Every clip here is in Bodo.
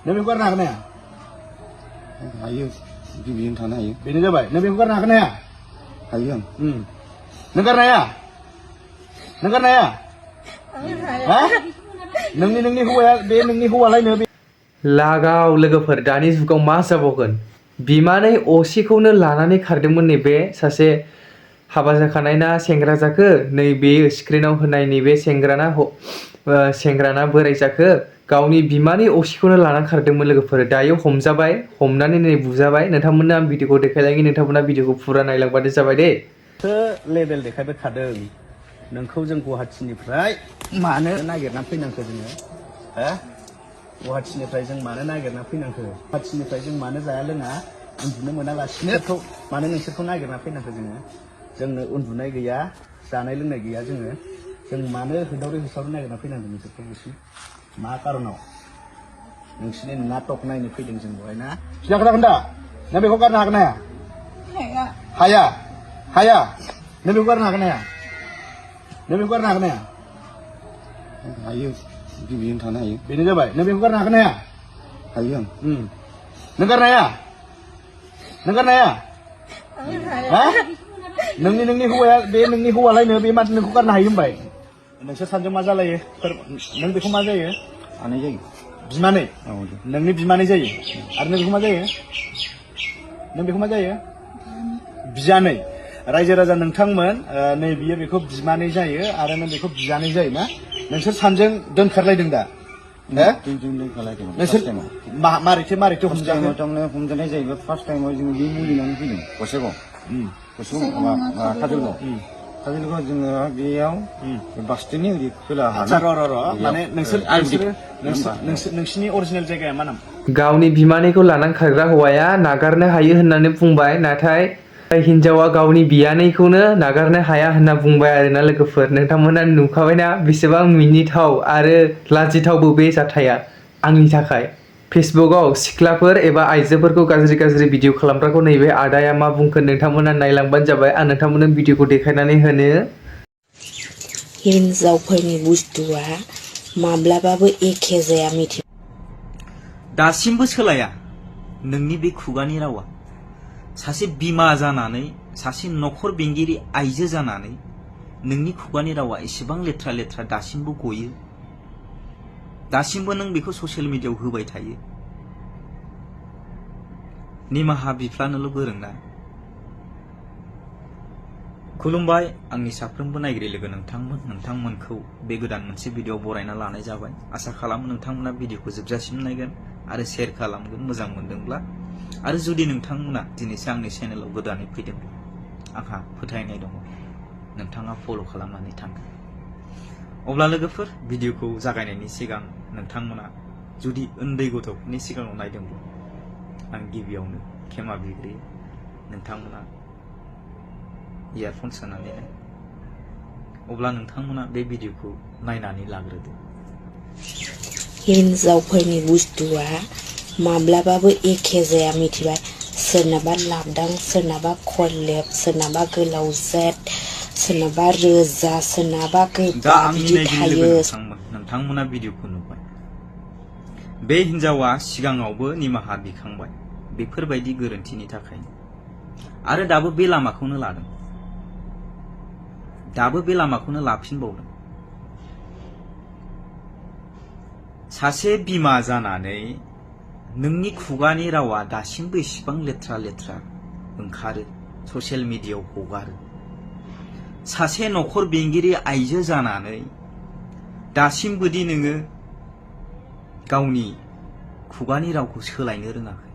नों बेखौ गारनो हागोन ना हाया? हायो गिबिजों थानो हायो। बेनो जाबाय। नों बेखौ गारनो हागोन ना हाया? हायो आं। नों गारनो हाया? नों गारनो हाया? हा? नोंनि हौवाया बे नोंनि हौवालायनो बे लागाव लोगोफोर दानि जुगाव मा जाबावगोन बिमानै असेखौनो लानानै खारदोंमोन नैबे सासे हाबा जाखानाय ना सेंग्रा जाखो नैबे स्क्रिनाव होनाय नैबे सेंग्राना बोराय जाखो गावनि बिमानि असेखौनो लानानै खारदोंमोन लोगोफोर दायो हमजाबाय हमनानै नै बुजाबाय नोंथांमोननो आं भिडिअखौ देखायलांनि नोंथांमोना भिडिअखौ फुरा नायलांबानो जाबाय दे लेभेल देखायबाय थादों नोंखौ जों गुवाहाटीनिफ्राय मानो नागिरना फैनांखो जोङो हो गुवाहाटीनिफ्राय जों मानो नागिरना फैनांखो गुवाहाटीनिफ्राय जों मानो जाया लोङा उन्दुनो मोनालासिनो मानो नोंसोरखौ नागिरना फैनांखो जोंनो उन्दुनाय गैया जानाय लोंनाय गैया जों मानो होदावरि होसावरि नागिरना फैनांगौ नोंसोरखौ एसे मा कारनाव नोंसिनि नाटक नायनो फैदों जों बेवहाय ना फिसा खोथा खोन्था नों बेखौ गारनो हागोन ना हाया? हाया हाया नों बेखौ गारनो हागोन ना हाया? नों बेखौ गारनो हागोन ना हाया? हायो गिबिजों थानो हायो। बेनो जाबाय। नों बेखौ गारनो हागोन ना हाया? हायो आं। नों गारनो हाया? नों गारनो हाया? हा? नोंनि हौवाया बे नोंनि हौवालायनो बे माथो नोंखौ गारनो हायो होनबाय नोंसोर सानैजों मा जालायो नों बेखौ मा जायो? हानाय जायो। बिमानै नोंनि बिमानै जायो आरो नों बेखौ मा जायो? नों बेखौ मा जायो? बियानै रायजो राजा नोंथांमोन नै बियो बेखौ बिमानै जायो आरो नों बेखौ बियानै जायो ना नोंसोर सानैजों दोनखारलायदों दा नोंसोर मारैथो हमजाखो? हमजानाय जाहैबाय फार्स्ट टाइमाव जों बे मुलिनानै फैदों गसाइगाव काजलगाव जोङो बेयाव बास्टेननि ओरै खोलाहा माने नोंसिनि अरिजिनेल जायगाया मा नाम? गावनि बिमानैखौ लानानै खारग्रा हौवाया नागारनो हायो होननानै बुंबाय नाथाय हिनजावा गावनि बियानैखौनो नागारनो हाया होनना बुंबाय आरोना लोगोफोर नोंथांमोना नुखाबायना बेसेबां मिनिथाव आरो लाजिथावबो बे जाथाया आंनि थाखाय फेसबुकआव सिख्लाफोर एबा आइजोफोरखौ गाज्रि भिडिअ खालामग्राखौ नैबे आदाया मा बुंखो नोंथांमोना नायलांबानो जाबाय आं नोंथांमोननो भिडिअखौ देखायनानै होनो हिनजावफोरनि बुस्थुआ माब्लाबाबो एखे जाया मिथि दासिमबो सोलाया नोंनि बे खुगानि रावा सासे बिमा जानानै सासे नखर बेंगिरि आइजो जानानै नोंनि खुगानि रावा एसेबां लेथ्रा दासिमबो गयो दासिमबो नों बेखौ ससियेल मिडियायाव होबाय थायो निमाहा बिफ्लानोल' गोरोंना खुलुमबाय आंनि साफ्रोमबो नायगिरि लोगो नोंथांमोनखौ बे गोदान मोनसे भिडिअ बरायना लानाय जाबाय आसा खालामो नोंथांमोना भिडिअखौ जोबजासिम नायगोन आरो शेयार खालामगोन मोजां मोनदोंब्ला आरो जुदि नोंथांमोना दिनैसो आंनि चेनेलाव गोदानै फैदोंब्ला आंहा फोथायनाय दङ नोंथाङा फल' खालामनानै थांगोन अब्ला लोगोफोर भिडिअखौ जागायनायनि सिगां नोंथांमोना जुदि उन्दै गथ'फोरनि सिगाङाव नायदोंब्ला आं गिबियावनो क्षमा बिग्रोयो नोंथांमोना इयारफन सोनानै नाय अब्ला नोंथांमोना बे भिडिअखौ नायनानै लाग्रोदो हिनजावफोरनि बुस्थुआ माब्लाबाबो एखे जाया मिथिबाय सोरनाबा लाबदां सोरनाबा खरलेब सोरनाबा गोलाव जेट सोरनाबा रोजा सोरनाबा गोबा बिदि थायो नोंथांमोना भिडिअखौ नुबाय बे हिनजावा सिगाङावबो निमाहा बिखांबाय बेफोरबायदि गोरोन्थिनि थाखाय आरो दाबो बे लामाखौनो लादों दाबो बे लामाखौनो लाफिनबावदों सासे बिमा जानानै नोंनि खुगानि रावा दासिमबो इसिबां लेथ्रा ओंखारो ससियेल मिडियायाव हगारो सासे नखर बेंगिरि आइजो जानानै दासिमबोदि नोङो गावनि खुगानि रावखौ सोलायनो रोङाखै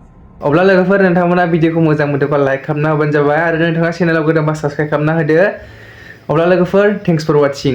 अब्ला लोगोफोर नोंथांमोना भिडिअखौ मोजां मोनदोंबा लाइक खालामना होबानो जाबाय आरो नोंथाङा चेनेलाव गोदानबा साबस्क्राइब खालामना होदो अब्ला लोगोफोर थेंक्स फर वाचिं